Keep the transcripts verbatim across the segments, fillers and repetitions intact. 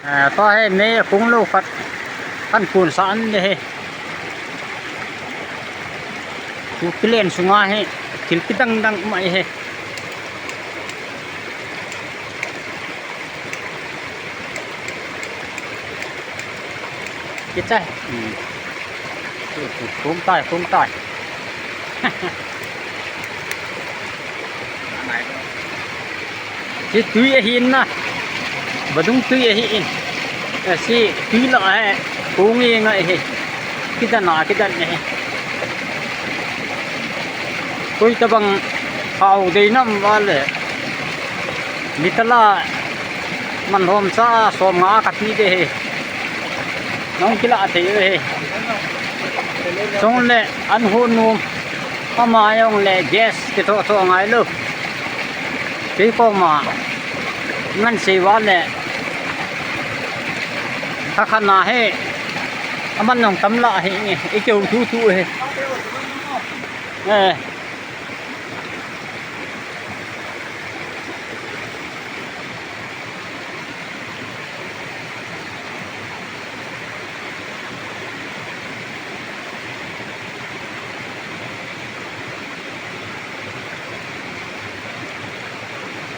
Eh, tua hi mei a kung lou khat kan kun sa an le hi. Chu kilen sunga hi thil kidang dang um ahi hi. Kichai. Hmm. Kung tai, kung tai. Hiche tui ahin na. Vadung tui ahin. Hiche tui lah a hi kung inga hi. Kidan a, kidan ahi. Koi tabang hao dei nam vale. Litala man lhom cha som nga kapi de hi. Nong kila thei u hi. Chule an hu nu. Ama jong le gas kitho tho ngai lou. Kei koma ngan sei vale. Kha kha na hi. Aman nong tam lah hi. I keu thu thu hi. Eh.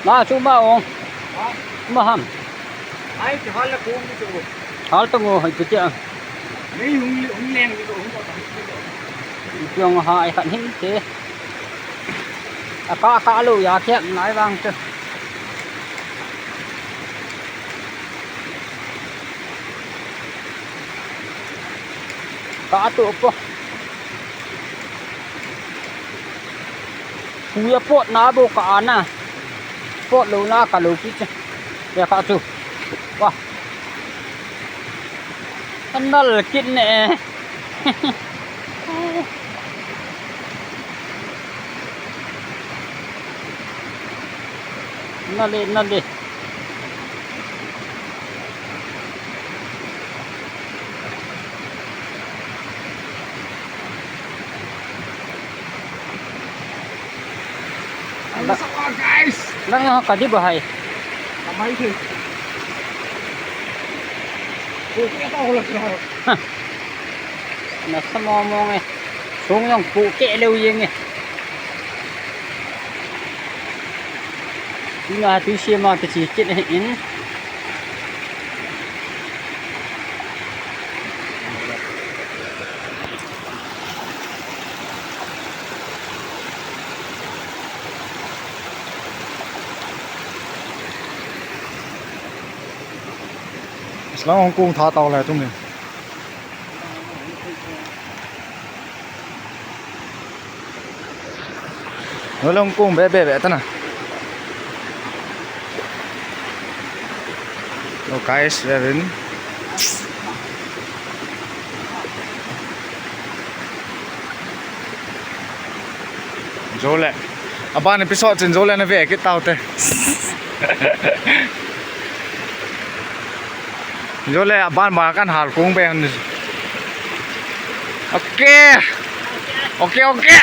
Na chu ma ong. Ma ham. Ai, chu hal la kong chu. Hal ta ngo, hai chu tia. Nei hung, hung leng chu, hung ta. Piong ha ai khan hin te. A ka ka lo ya khe nai vang chu. Ka tu po. Hu ya pot na bo ka ana. Pot lou na ka lou pi che. Ya ka chu. Wa. Anal kit ne. Nale, nale. Ang Da- sa mga guys! Lang yung kadi bahay. Kamay ko. Okay, ito ako lang sa harap. Nasa momong eh. Sung yung puke leo yung eh. Ina tu siya mga kasikin eh in. Islam Hong Kong tha tau lai tum ni. Nulong kung be be be tana. Oh guys, we are in. Jole. Aban episode chin jole na ve kit tau te. Jole aban ba kan hal kung be han. Okay. Okay, okay.